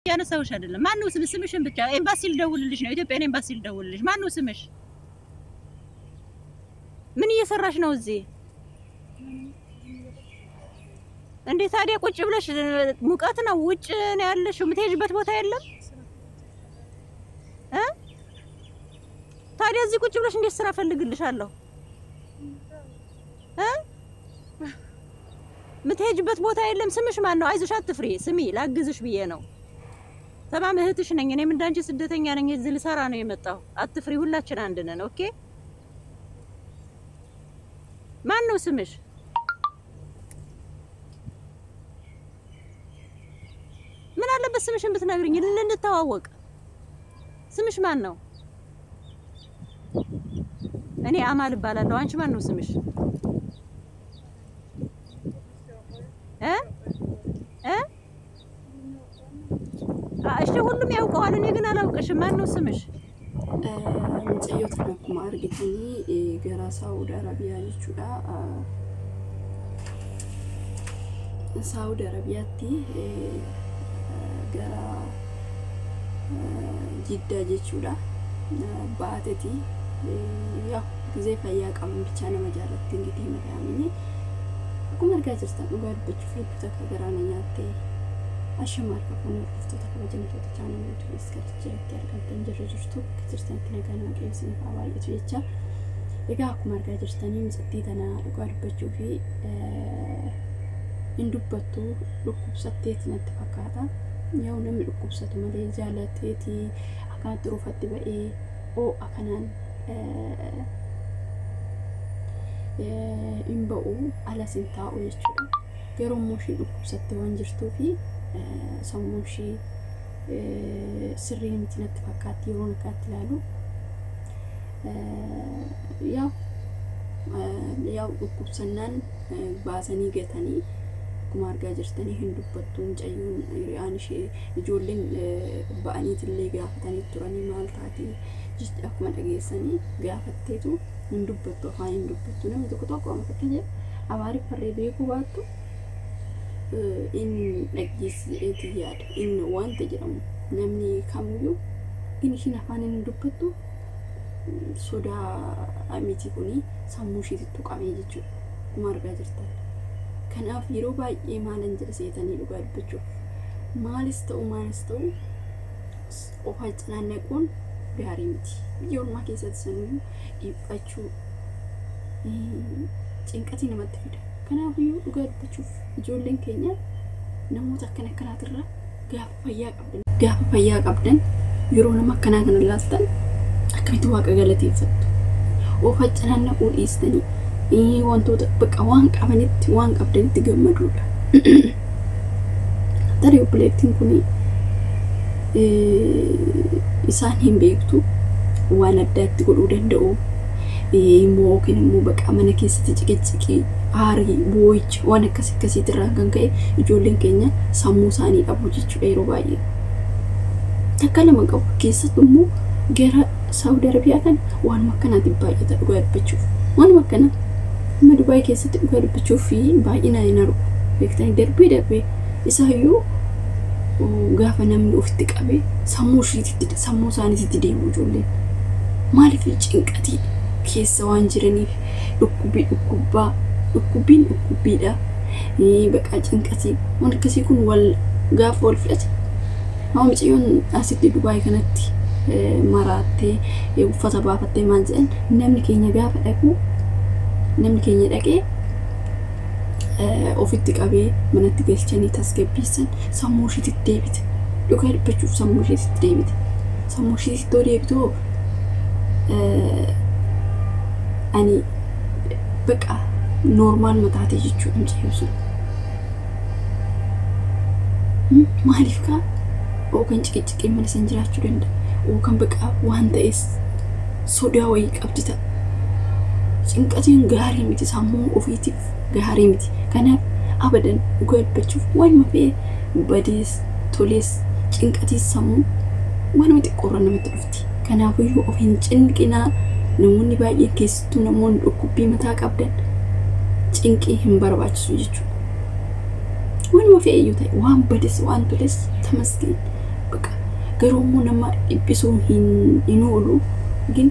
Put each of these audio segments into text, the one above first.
ያነሳሁሽ አይደለም። ማነው ስምሽ? ስምሽን ብቻ ኤምባሲ ልደውልልሽ ነው። ኢትዮጵያን ኤምባሲ ልደውልልሽ። ማነው ስምሽ? ምን እየሰራሽ ነው እዚህ? እንዴ ታዲያ ቁጭ ብለሽ ሙቀት ነው፣ ውጭ ነው ያለሽው። የምትሄጂበት ቦታ የለም እ ታዲያ እዚህ ቁጭ ብለሽ እንዴት ስራ ፈልግልሻለሁ እ የምትሄጂበት ቦታ የለም። ስምሽ ማን ነው? አይዞሽ አትፍሪ። ስሚ ላግዝሽ ብዬ ነው። ተማም እህትሽ ነኝ። እኔም እንዳንቺ ስደተኛ ነኝ። እዚህ ልሰራ ነው የመጣሁ። አትፍሪ፣ ሁላችን አንድ ነን። Okay። ማን ነው ስምሽ? ምን አለበት ስምሽን ብትነግሪኝ ልንተዋወቅ። ስምሽ ማን ነው? እኔ አማል እባላለሁ። አንቺ ማን ነው ስምሽ? እ እ እሺ ሁሉም ያውቀዋል። እኔ ግን አላውቅሽም። ማን ነው ስምሽ? Mucayyoo tana akkuma argitanii gara Saawud Arabiyaa jechuudha. Saawud Arabiyaatti gara Jiddaa jechuudha. Baateti yaa ጊዜ fayyaa qaban bichaa nama jaallatti ingitii madaamini. Akkuma argaa jirtan dhugaa dubbachuuf hedduu takka garaa na nyaatte. Ashama harka fuunee hordoftoota kabajamtoota chaanalii YouTube iskarichi argamtan jirra jirtu bakka jirtanitti nagaan waaqayyo isiniif haa baay'atu jecha. Egaa akkuma argaa jirtanii mucattii tana dhugaa dubbachuu fi hin dubbattu dhukkubsatteeti natti fakkaata. Yoo namni dhukkubsatu malee jaalatteeti akkanatti rufatti ba'ee oo'a kanaan hin ba'u alas hin taa'u jechuudha. Garuu immoo isheen dhukkubsattee waan jirtuu fi sammuun ishee sirrii miti natti fakkaatti yeroo akkanatti ilaalu. Yaa'u dhukkubsannaan baasanii gatanii akkuma argaa jirtanii hin dubbattu mucayyoon hiriyaan ishee ijoolleen ba'aniitillee gaafatanii turanii maal taate akkuma dhageessanii gaafatteetu hin dubbattu afaan hin dubbattu namni tokko tokko amma fakkeenyaaf amaariffarree beekuu baattu inni dhaggeesseeti yaada inni wanta jedhamu namni kamiyyuu ግን ishiin afaan hin dubbattu sodaa miti kuni sammuu isheetti tuqamee jechuudha akkuma argaa jirtan. Kanaaf yeroo baay'ee maalan jedha seetanii dhugaa dubbachuuf maalis ta'u maalis ta'u of cinaannaquun gaarii miti. Biyya ormaa keessatti sanuyyuu dhiphachuu cinqatii namatti fida. Kanaafiyyuu dhugaa dubbachuuf ijoolleen keenya namoota akkana akkanaatirra gaafa fayyaa qabdan gaafa fayyaa qabdan yeroo nama akkanaa kana ilaaltan akkamitti waaqa galateeffattu. Of cinaannaquu dhiistanii wantoota bakka waan qabanitti waan qabdanitti gammaduudha. Tarii obboleettiin kun isaan hin beektu waan addaatti godhuu danda'u. Immoo yookiin immoo bakka mana keessatti ciqiciqii aarii boo'icha waan akkas akkasiitirraa kan ka'e ijoolleen keenya sammuu isaanii dhabu jechuudha yeroo baay'ee. Takka lama qabu keessattuu immoo gara Saawud Arabiyaa kana waanuma akkanaatiin baay'ata dhugaa dubbachuuf. Waanuma akkanaa amma Dubaay keessatti dhugaa dubbachuuf fi baay'inaan hin argu. Beektanii darbee darbee isaayyuu gaafa namni ofitti qabee sammuu ishiitti sammuu isaaniitti deemu ijoolleen. Maaliif cinqatii keessa waan jiraniif dhukkubbii dhukkubbaa dhukkubbiin dhukkubbiidha. Baqa cinqatii waan akkasii kun wal gaafa wal fudhate. Amma mucayyoon asitti Dubaay kanatti maraattee uffata baafattee maal jedhan namni keenya gaafa dhaqu namni keenya dhaqee ofitti qabee manatti galchanii tasgabbeessan sammuu isheetitti deebite. Dhugaa dubbachuuf sammuu isheetitti deebite. Sammuu isheetitti yoo deebitu ani baqa normaal mataatee jechuudha mucayyoon sun. Maaliif kaa yookaan ciqiciqee mana san jiraachuu danda'a yookaan baqa waan ta'es sodaa wayii qabdi ta'a. Cinqatiin gaarii miti sammuu ofiitiif gaarii miti. Kanaaf abadan dhugaa dubbachuuf waanuma fe'e badees tolees cinqatiis sammuu waanuma xiqqoorra namatti dhufti. Kanaafiyyuu of hin cinqinaa namoonni baay'een keessattuu namoonni dhukkubbii mataa qabdan cinqii hin barbaachisu jechuudha. Waanuma fe'e iyyuu ta'e waan bades waan toles tamasgeen Baqa garuu immoo nama dhiphisuu hin oolu gin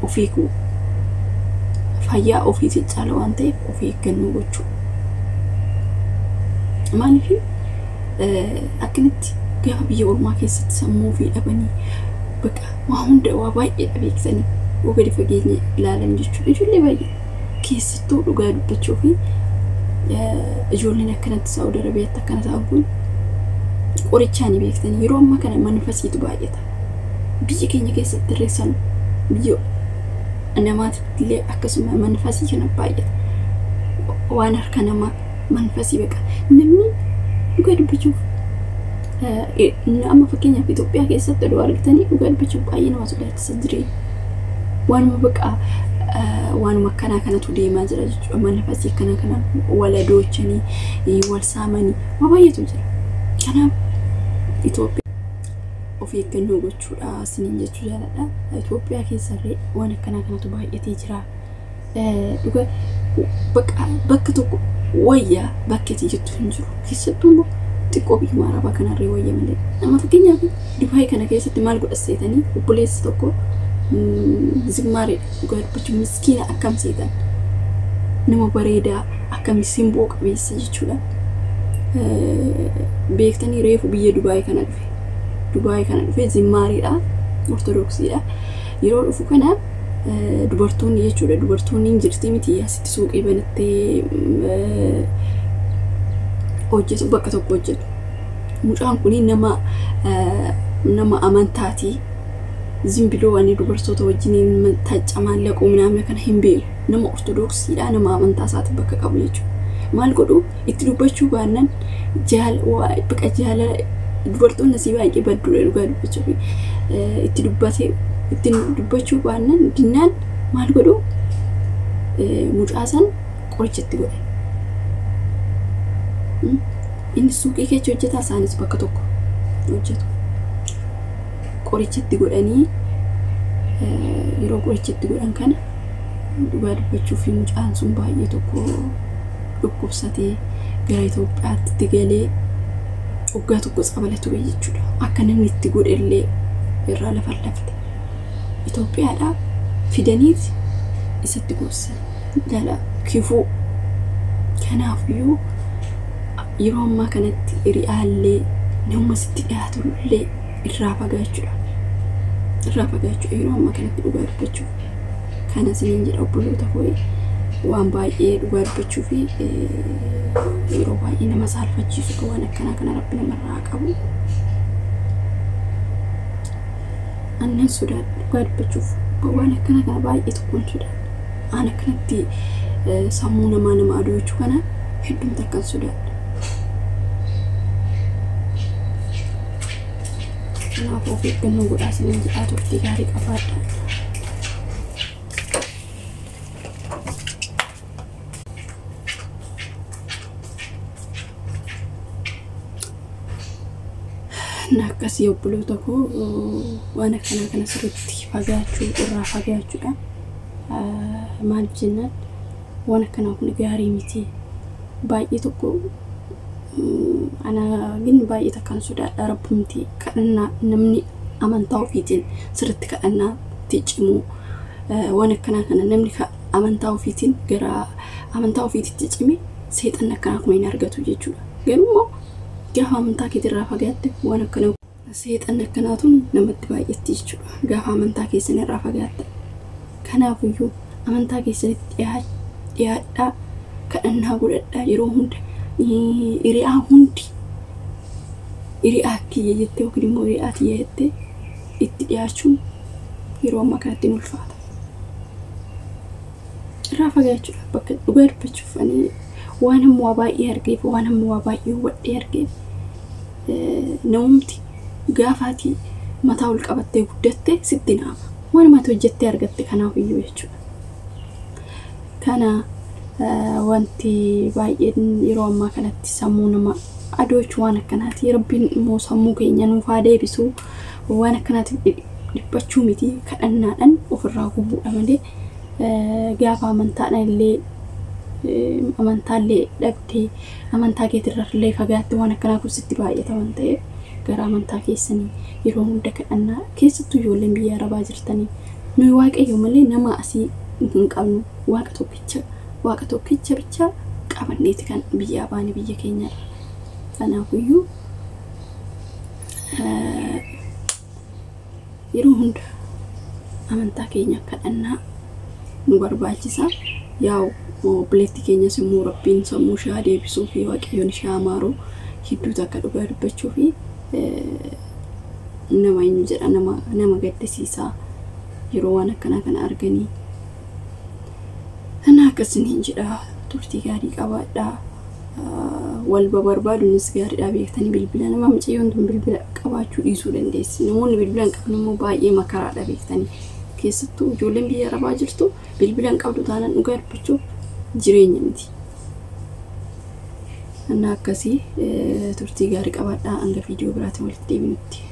of eeguu fayyaa ofiitiin caala waan ta'eef of eeggannoo gochuu. Maaliif akkanatti gaafa biyya ormaa keessatti sammuu ofii dhabanii baqa waa hunda waa baay'ee dhabeeksanii yoo gadi fageenya ilaalan jechuudha. Ijoollee baay'ee keessattuu dhugaa dubbachuu fi ijoolleen akkanatti Saawud Arabiyaatti akkana ta'an kun qorichaan beektanii yeroo ammaa kana manfasiitu baay'ata. Biyya keenya keessatti irreessan biyya namaatti illee akkasuma manfasii kana baay'ata. Waan harka namaa manfasii baqa. Namni dhugaa dubbachuuf amma fakkeenyaaf Itoophiyaa keessatti oduu argitanii dhugaa dubbachuuf baay'ee nama sodaachisa jireenya. Waanuma baqa waanuma akkanaa kanatu deemaa jira jechuudha. Manfasii akkanaa kana wal adoochanii wal saamanii waa baay'eetu jira. Kanaaf Itoophiyaa of eeggannoo gochuudha isiniin jechuu jaaladha. Itoophiyaa keessallee waan akkanaa kanatu baay'atee jira. Dhugaa bakka tokko wayyaa bakka ati jettu hin jiru. Keessattuu immoo xiqqoo biyyuma arabaa kanarree wayya malee. Amma fakkeenyaaf Dubaay kana keessatti maal godha seetanii obboleessi tokko zimmaareedha. Dhugaa dubbachuun miskiina akkam seetan nama bareedaa akkam simboo qabeessa jechuudha. Beektanii reefu biyya Dubaay kana dhufe. Dubaay kana dhufe zimmaareedha. Ortodoksiidha. Yeroo dhufu kana dubartoonni jechuudha. Dubartoonni hin jirti miti asitti suuqii banattee hojjetu bakka tokko hojjetu. Mucaan kun nama amantaati. Zimbiloo waan dubartoota wajjin taccamaallaquu minaamin kana hin beeku. Nama ortodoksiidha. Nama amantaa isaatiif bakka qabu jechuudha. Maal godhu itti dubbachuu baannaan baqa jaalala dubartoonni asii baay'ee badduudha dhugaa dubbachuuf itti dubbatee ittiin dubbachuu baannaan dinnaan maal godhu mucaa san qoricha itti godhan. Inni suuqii keessa hojjeta isaanis bakka tokko hojjetu. Qoricha itti godhanii yeroo qoricha itti godhan kana dhugaa dubbachuuf mucaan sun baay'ee tokko dhukkubsatee gara Itoophiyaatti galee waggaa tokko tsabala ture jechuudha. Akka namni itti godhe illee irraa lafa lafte. Itoophiyaadhaa fidaniiti isatti goossan. Jala kifuu. Kanaafiyyuu yeroo ammaa kanatti hiriyaallee nama sitti dhiyaatu illee irraa fagaachuudha. Irraa fagaachuudha yeroo ammaa kanatti dhugaa dubbachuuf. Kana isiniin jedha obboloota koo waan baay'ee dhugaa dubbachuu fi yeroo baay'ee nama saalfachiisu waan akkanaa kana rabbi namarraa qabu. Annan sodaadha dhugaa dubbachuuf waan akkanaa kana baay'ee tokkoon sodaadha. Aan akkanatti sammuu namaa nama adoochuu kana hedduun takkan sodaadha. Kanaaf of eeggannoo godhaa isiniin jedhaa turtii gaarii qabaadha. Akkasii obboloota koo waan akkanaa kana sirriitti fagaachuu irraa fagaachuudha. Maaliif jennaan waan akkanaa kun gaarii miti. Baay'ee tokko ana gin baay'ee takkaan sodaadha rabbumti kadhannaa namni amantaa ofiitiin sirriitti kadhannaatti cimuu waan akkanaa kana namni amantaa ofiitiin gara amantaa ofiititti cime seexanni akkanaa kun hin argatu jechuudha. Garuu immoo gaafa amantaa keetirraa fagaatte waan akkanaa seexanni akkanaatuun namatti baay'atti jechuudha. Gaafa amantaa keessan irraa fagaatta. Kanaafiyyuu amantaa keessanitti dhiyaadhaa kadhannaa godhadhaa yeroo hunda hiriyaa hundi hiriyaa kiyya jettee yookiin immoo hiriyaa tiyya jettee itti dhiyaachuun yeroo ammaa kanatti ni ulfaata. Irraa fagaachuudha bakka dhugaa dubbachuuf ani waan hamma waa baay'ee argeef waan hamma waa baay'ee hubadhee argeef namumti gaafaati mataa ol qabattee guddatte sitti naafa. Waan mata hojjettee argatte kanaaf iyyuu jechuudha. Kana wanti baay'een yeroo ammaa kanatti sammuu nama adoochu waan akkanaati. Rabbiin immoo sammuu keenya nuuf haa deebisu. Waan akkanaatiif dhiphachuu miti kadhannaadhaan ofirraa gubuudha malee gaafa amantaadhaan illee amantaallee dhabdee amantaa keetirraa illee fagaatte waan akkanaa kun sitti baay'ata waan ta'eef Gara amantaa keessanii yeroo hunda kadhannaa, keessattuu ijoolleen biyya arabaa jirtanii, nuyi Waaqayyo malee nama asii hin qabnu. Waaqa tokkicha, Waaqa tokkicha bichaa qabanneeti kan biyyaa baane biyya keenyarra. Kanaafuyyuu yeroo hunda amantaa keenya kadhannaa nu barbaachisa. Yaa'u obboleetti keenyas immoo Rabbiin sammuu ishee deebisuu fi Waaqayyoon ishee amaaru. Hedduu takka dhugaa dubbachuu fi nama eenyu jedha, nama gaddisiisaa yeroo waan akkanaa kana arganii. Kana akkasiniin jedha, turtii gaarii qabaadhaa. Wal barbaaduunis gaariidha beektanii. Bilbila nama mucayyoon tun bilbila qabaachuu dhiisuu dandeessi. Namoonni bilbila hin qabne immoo baay'ee makaraadha beektanii. Keessattuu ijoolleen biyya arabaa jirtu bilbila hin qabdu taanaan dhugaa dubbachuuf jireenya miti. Kana akkasii, turtii gaarii qabaadhaa, hanga viidiyoo biraatiin walitti deebinutti.